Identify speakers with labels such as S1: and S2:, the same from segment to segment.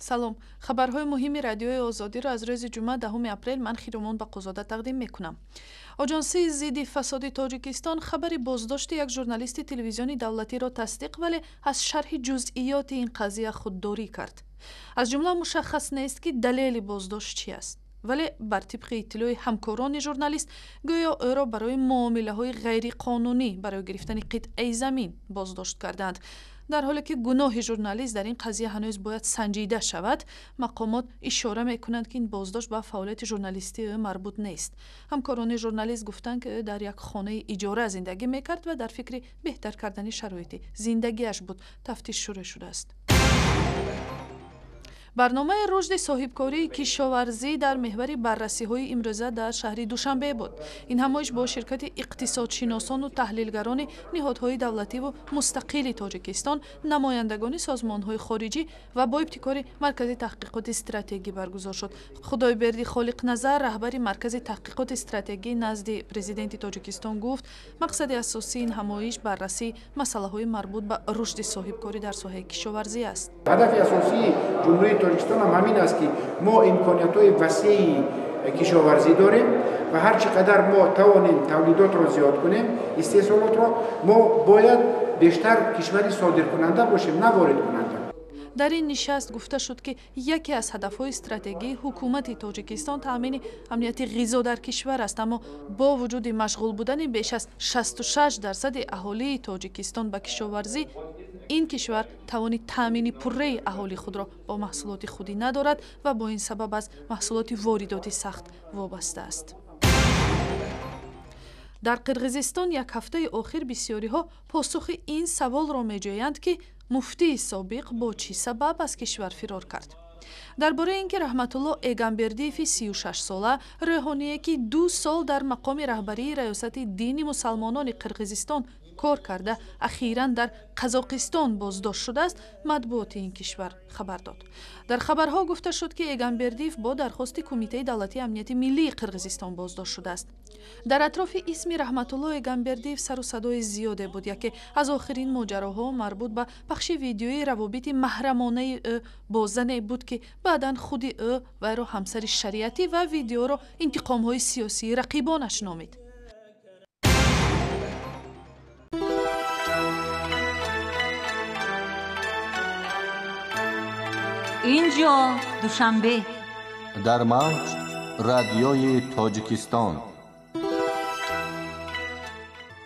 S1: Салом. Хабарҳои муҳими Радиои Озодиро аз рӯзи ҷумъа, 10 апрел, ман Хиромон Бақозода тақдим мекунам. Оҷонсии зидди фасоди Тоҷикистон хабари боздошти як журналисти телевизиони давлатиро тасдиқ, вале аз шарҳи ҷузъиёти ин қазия худдорӣ кард. Аз ҷумла мушаххас нест, ки далели боздошт чи аст. Вале бар тибқи иттилои ҳамкорони журналист, гӯё ӯро барои муомилаҳои ғайриқонунӣ барои гирифтани қитъаи замин боздошт кардаанд. Дар ҳоле ки гуноҳи журналист дар ин қазия ҳанӯз бояд санҷида шавад, мақомот ишора мекунанд, ки ин боздошт ба фаъолияти журналистии ӯ марбут нест. Ҳамкорони журналист гуфтанд, ки ӯ дар як хонаи иҷора зиндагӣ мекард ва дар фикри беҳтар кардани шароити зиндагиаш буд. Тафтиш шурӯъ шудааст. Барномаи рушди соҳибкории кишоварзӣ дар меҳвари баррасиҳои имрӯза дар шаҳри Душанбе буд. Ин ҳамоиш бо ширкати иқтисодшиносону таҳлилгарони ниҳодҳои давлативу мустақили Тоҷикистон, намояндагони созмонҳои хориҷӣ ва бо ибтикори Маркази таҳқиқоти стратегӣ баргузор шуд. Худойберди Холиқназар, раҳбари Маркази таҳқиқоти стратегӣ назди президенти Тоҷикистон, гуфт, мақсади асосии ин ҳамоиш баррасии масъалаҳои марбут ба рушди соҳибкорӣ дар соҳаи кишоварзӣ аст.
S2: Ҳадафи асосии Ҷумҳурии Тоҷикистон ҳам ҳамин аст, ки мо имкониятҳои васеи кишоварзӣ дорем ва ҳар чӣ қадар мо тавонем тавлидотро зиёд кунем, истеҳсолотро, мо бояд бештар кишвари содиркунанда бошем, на воридкунанда.
S1: Дар ин нишаст гуфта шуд, ки яке аз ҳадафҳои стратегии ҳукумати Тоҷикистон таъмини амнияти ғизо дар кишвар аст, аммо бо вуҷуди машғул будани беш аз 66% аҳолии Тоҷикистон ба кишоварзӣ, ин кишвар тавони таъмини пурраи аҳолии худро бо маҳсулоти худӣ надорад ва бо ин сабаб аз маҳсулоти воридотӣ сахт вобаста аст. Дар Қирғизистон як ҳафтаи охир бисёриҳо посухи ин саволро меҷӯянд, ки муфтии собиқ бо чӣ сабаб аз кишвар фирор кард. Дар бораи ин ки Раҳматулло Эгамбердиеви 36сола, рӯҳоние, ки 2 сол дар мақоми раҳбарии раёсати дини мусалмонони Қирғизистон кор карда, ахиран дар Қазоқистон боздошт шудааст, матбуоти ин кишвар хабар дод. Дар хабарҳо гуфта шуд, ки Эгамбердиев бо дархости Кумитаи давлатии амнияти миллии Қирғизистон боздошт шудааст. Дар атрофи исми Раҳматулло Эгамбердиев сару садои зиёде буд. Яке аз охирин моҷароҳо марбут ба пахши видеои равобити маҳрамонаи ӯ бо зане буд, ки баъдан худи ӯ вайро ҳамсари шариатӣ ва видеоро интиқомҳои сиёсии рақибонаш номид.
S3: Инҷо Душанбе,
S4: дар мавҷ Радиои Тоҷикистон.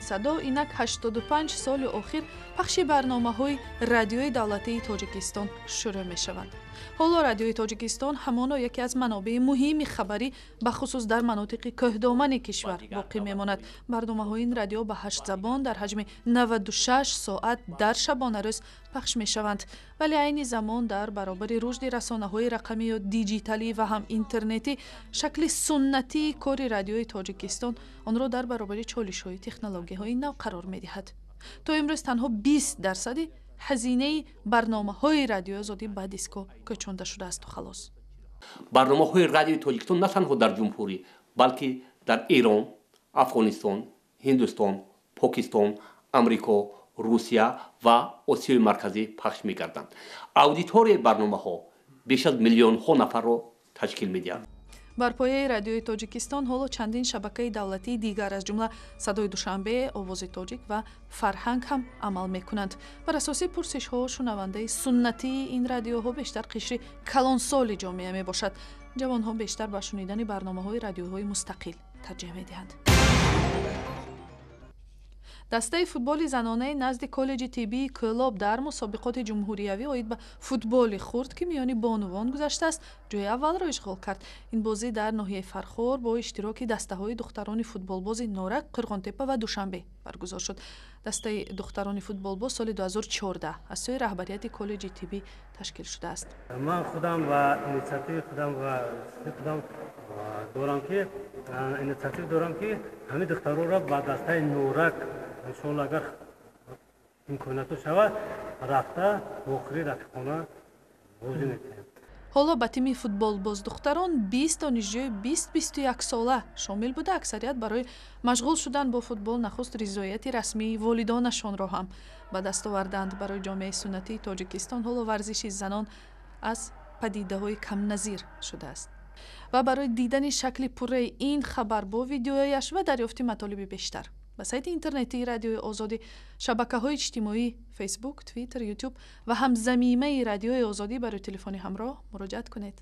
S1: Садо инак 85 соли охир пахши барномаҳои Радиои давлатии Тоҷикистон шурӯъ мешаванд. Ҳоло Радиои Тоҷикистон ҳамоно яке аз манобеи муҳими хабарӣ, бахусус дар манотиқи кӯҳдомани кишвар, боқӣ мемонад. Барномаҳои ин радио ба 8 забон дар ҳаҷми 96 соат дар шабонарӯз пахш мешаванд. Вале айни замон дар баробари рушди расонаҳои рақамию диҷиталӣ ва ҳам интернетӣ, шакли суннатии кори Радиои Тоҷикистон онро дар баробари чолишҳои технологияҳои нав қарор медиҳад. То имрӯз танҳо 20% ҳазинаи барномаҳои Радиои Озодӣ ба диско кӯчонда шудааст халос.
S5: Барномаҳои Радиои Тоҷикистон на танҳо дар ҷумҳурӣ, балки дар Эрон, Афғонистон, Ҳиндустон, Покистон, Амрико, Русия ва Осиёи Марказӣ пахш мегарданд. Аудиторияи барномаҳо беш аз миллионҳо нафарро ташкил медиҳад.
S1: Бар пояи Радиои Тоҷикистон ҳоло чандин шабакаи давлатии дигар, аз ҷумла Садои Душанбе, Овози Тоҷик ва Фарҳанг ҳам амал мекунанд. Бар асоси пурсишҳо, шунавандаи суннатии ин радиоҳо бештар қишри калонсоли ҷомеа мебошад. Ҷавонҳо бештар ба шунидани барномаҳои радиоҳои мустақил тарҷиҳ медиҳанд. Дастаи футболи занонаи назди коллеҷи тиббии Кӯлоб дар мусобиқоти ҷумҳуриявӣ оид ба футболи хурд, ки миёни бонувон гузаштааст, ҷои аввалро ишғол кард. Ин бозӣ дар ноҳияи Фархор бо иштироки дастаҳои духтарони футболбози Норак, Қӯрғонтеппа ва Душанбе баргузор шуд. Дастаи духтарони футболбоз соли 2014 аз сӯи раҳбарияти коллеҷи тиббӣ ташкил шудааст.
S6: Ман худам ва инициативи худам ва худам дорам, ки инициатив дорам, ки ҳамин духтаронро ба дастаи Норак, иншоалло, агар имкониятҳо шавад, рафта охири рафиқона бозӣ мекунем.
S1: Ҳоло ба тими футболбоз духтарон 20 донишҷӯи 20-21 сола шомил буда, аксарият барои машғул шудан бо футбол нахуст ризояти расмии волидонашонро ҳам ба даст оварданд. Барои ҷомеаи суннатии Тоҷикистон ҳоло варзиши занон аз падидаҳои камназир шудааст. Ва барои дидани шакли пурраи ин хабар бо видеояш ва дарёфти матолиби бештар ба сайти интернетии Радиои Озодӣ, шабакаҳои иҷтимоӣ Фейсбук, Твиттер, Ютуб ва ҳам замимаи Радиои Озодӣ барои телефони ҳамроҳ муроҷиат кунед.